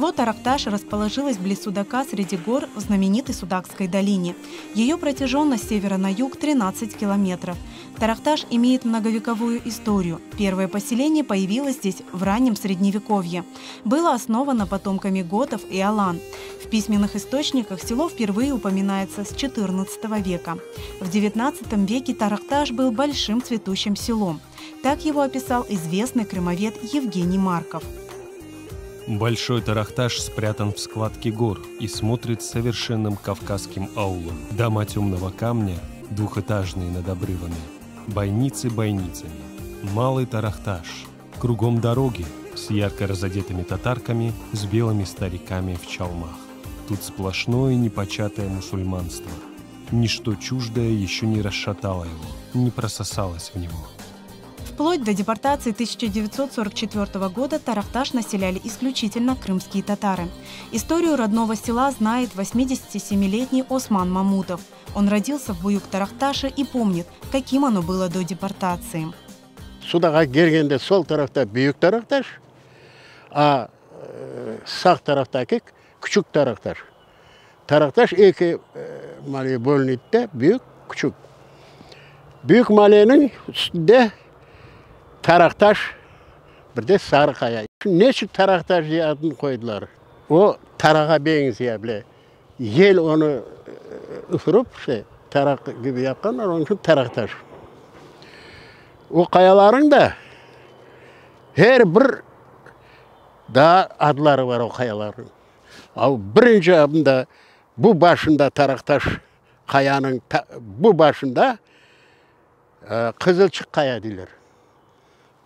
Село Таракташ расположилось близ Судака среди гор в знаменитой Судакской долине. Ее протяженность с севера на юг 13 километров. Таракташ имеет многовековую историю. Первое поселение появилось здесь в раннем Средневековье. Было основано потомками готов и алан. В письменных источниках село впервые упоминается с XIV века. В XIX веке Таракташ был большим цветущим селом. Так его описал известный крымовед Евгений Марков. Большой Тарахташ спрятан в складке гор и смотрит совершенным кавказским аулом. Дома темного камня, двухэтажные над обрывами, бойницы бойницами. Малый Тарахташ. Кругом дороги с ярко разодетыми татарками, с белыми стариками в чалмах. Тут сплошное непочатое мусульманство. Ничто чуждое еще не расшатало его, не прососалось в него. Вплоть до депортации 1944 года Тарахташ населяли исключительно крымские татары. Историю родного села знает 87-летний Осман Мамутов. Он родился в Буюк-Тарахташе и помнит, каким оно было до депортации. Sudaqqa kelgende sol tarafta Büyük Taraqtaş, a sağ taraftaki Küçük Taraqtaş. Taraqtaş eki maalege bölünedi de, büyük, küçük. Büyük maaleniñ üstünde Taraqtaş, bir de Sarı Qaya. Neçün Taraqtaş diye adını qoydılar? O tarağa beñzey bile. Yel onı üfürip, işte, taraq kibi yapqanlar, onıñ içün Taraqtaş. O qayalarnıñ da her bir daa adları bar o qayalarnıñ. A birinci adında bu başında Taraqtaş qayanıñ bu başında Qızılçıq qaya deyler.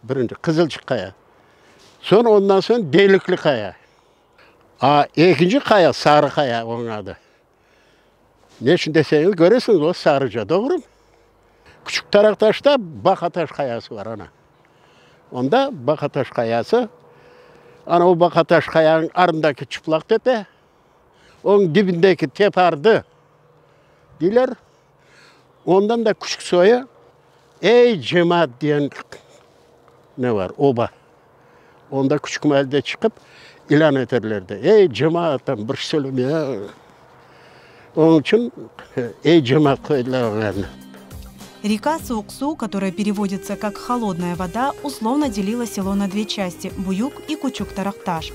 Birinci Qızılçıq qaya. Soñ ondan soñ Delikli qaya. A ekinci qaya Sarı qaya onıñ adı. Ne içün deseñiz, köresiñiz, o sarıca, doğrumı? Küçük Taraqtaşta Baqataş qayası bar, ana. Onda Baqataş qayası, ana o Baqataş qayanıñ arındaki Çıplaq tepe, onıñ dibindeki Tepardı deyler. Ondan da küçük soyu Ey cemaat diyen ne bar, oba. Onda küçük maalde çıqıp ilân eterlerdi, Ey cemaat, bir şey söylemey. Onıñ içün Ey cemaat qoydılar onıñ adını. Река Суыксу, которая переводится как «холодная вода», условно делила село на две части – Буюк и Кучук-Таракташ.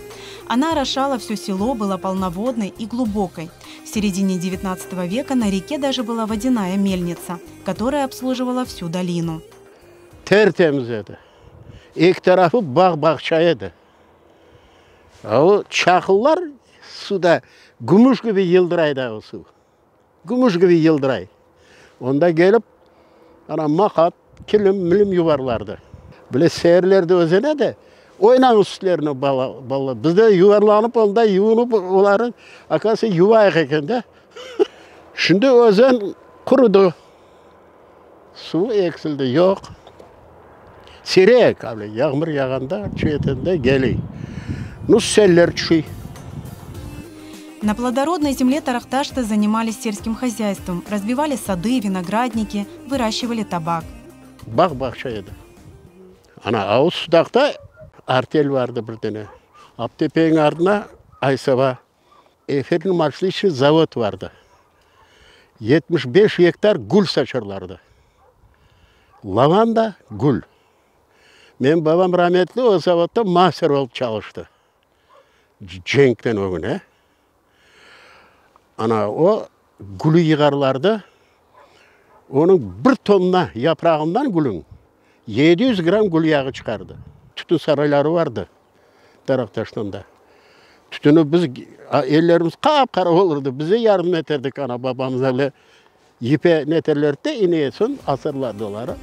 Она орошала все село, была полноводной и глубокой. В середине XIX века на реке даже была водяная мельница, которая обслуживала всю долину. Ter-temiz edi. Eki tarafı bağ-bağça edi. O çaqıllar suvda gümüş kibi yıldıray da o suv. Gümüş kibi yıldıray. Onda kelip, ana, maqat, kilim, milim yuvarlardı. Bile seerlerde özene de, oynañ üstlerine bala, balalar. Biz de yuvarlanıp onda yuvunıp oları, oказывается, yuvayıq eken de. Şimdi özen qurudı. Suv eksildi, yoq. Siyrek, ale yağmur yağanda, çetinde keley. Nu, seller tüşey. На плодородной земле тарахташцы занимались сельским хозяйством, разбивали сады, виноградники, выращивали табак. Bağ-bağça edi. Ana, a Sudaqta artel bardı bir dene. Aptepeniñ ardına Aysaba Efirni maşliçnıy zavod bardı. 75 gektar gül saçarlardı. Lavanda, gül. Menim babam rametli o zavodda master olıp çalıştı. Cenkten ögüne. Ana, o gülü yığarlardı. Onıñ bir tonna yaprağından gülüñ 700 gramm gül yağı çıqardı. Tütün sarayları vardı Taraqtaştan da. Tütüni biz, ellerimiz qap-qara olurdı, biz de yardım eterdik ana-babamız öyle yipe neterlerdi de, ineye soñ asarlardı oları.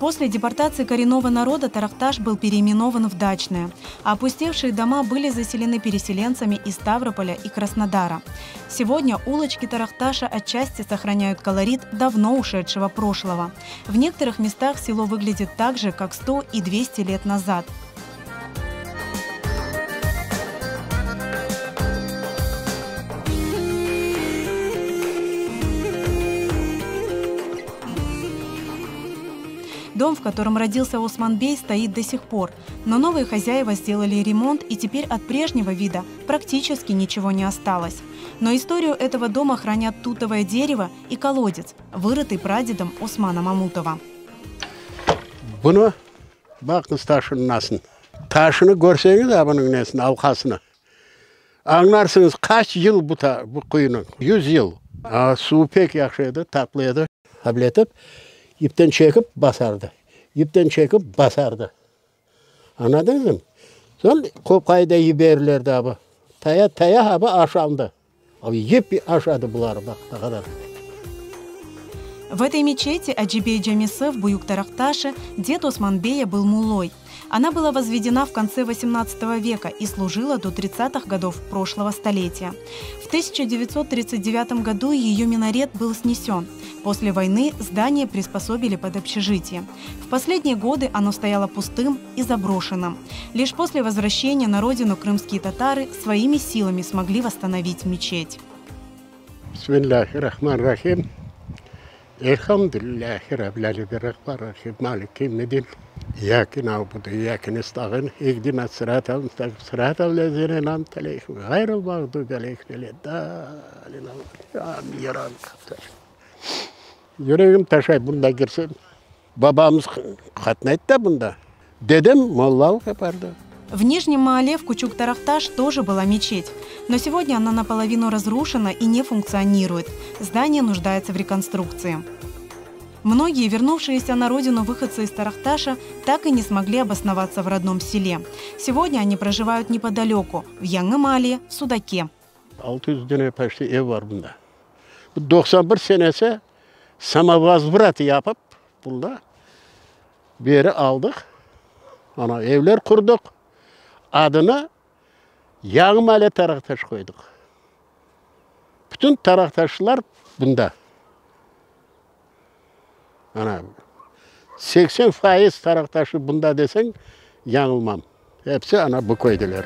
После депортации коренного народа Таракташ был переименован в Дачное, а опустевшие дома были заселены переселенцами из Ставрополя и Краснодара. Сегодня улочки Таракташа отчасти сохраняют колорит давно ушедшего прошлого. В некоторых местах село выглядит так же, как 100 и 200 лет назад. Дом, в котором родился Осман-бей, стоит до сих пор. Но новые хозяева сделали ремонт, и теперь от прежнего вида практически ничего не осталось. Но историю этого дома хранят тутовое дерево и колодец, вырытый прадедом Османа Мамутова. Bunı baqıñız taşınıñ nasıl. Taşını körseñiz bunıñ nesini, alqasını. Añlarsıñız qaç yıl bu, ta, bu quyunıñ. 100 yıl. A, suvu pek yahşı edi, tatlı edi. Qabletip, ipten çekip basardı. İpten çekip basardı. Añladıñızmı? Soñ qopqayı da yiberirlerdi abi. Taya, taya abi aşandı. Yep aşadı bular, baq, ne qadar. В этой мечети Аджибей Джамисы в Буюк-Таракташе дед Осман-бея был муллой. Она была возведена в конце XVIII века и служила до 30-х годов прошлого столетия. В 1939 году ее минарет был снесен. После войны здание приспособили под общежитие. В последние годы оно стояло пустым и заброшенным. Лишь после возвращения на родину крымские татары своими силами смогли восстановить мечеть. Bismillahirrahmanirrahim. Elhamdülillahi Rabbil alemin. Rahmanirrahim. Maliki yevmiddin. İyyâke na'budu ve iyyâke nesta'in. İhdina sıratal mustaqim. Sıratal lezine en'amte aleyhim. Gayril mağdubi aleyhim veleddâlin. Amin. Ya Rabbi. Yüregim taşay bunda kirsem. Babamız qatnaydı da bunda. Dedem mollalıq yapardı. В Нижнем Маале в Кучук-Тарахташ тоже была мечеть. Но сегодня она наполовину разрушена и не функционирует. Здание нуждается в реконструкции. Многие, вернувшиеся на родину выходцы из Тарахташа, так и не смогли обосноваться в родном селе. Сегодня они проживают неподалеку, в Яңы-Маале, в Судаке. 600 dane почти ev bar bunda. Bu 91 senesi samovozvrat yapıp bunda beri aldıq. Ana evler qurdıq. Adını Yañı Maale Taraqtaş qoydıq. Bütün Taraqtaşlar bunda. Ana 80% Taraqtaşı bunda deseñ yañılmam. Hepsi ana bu köydeler.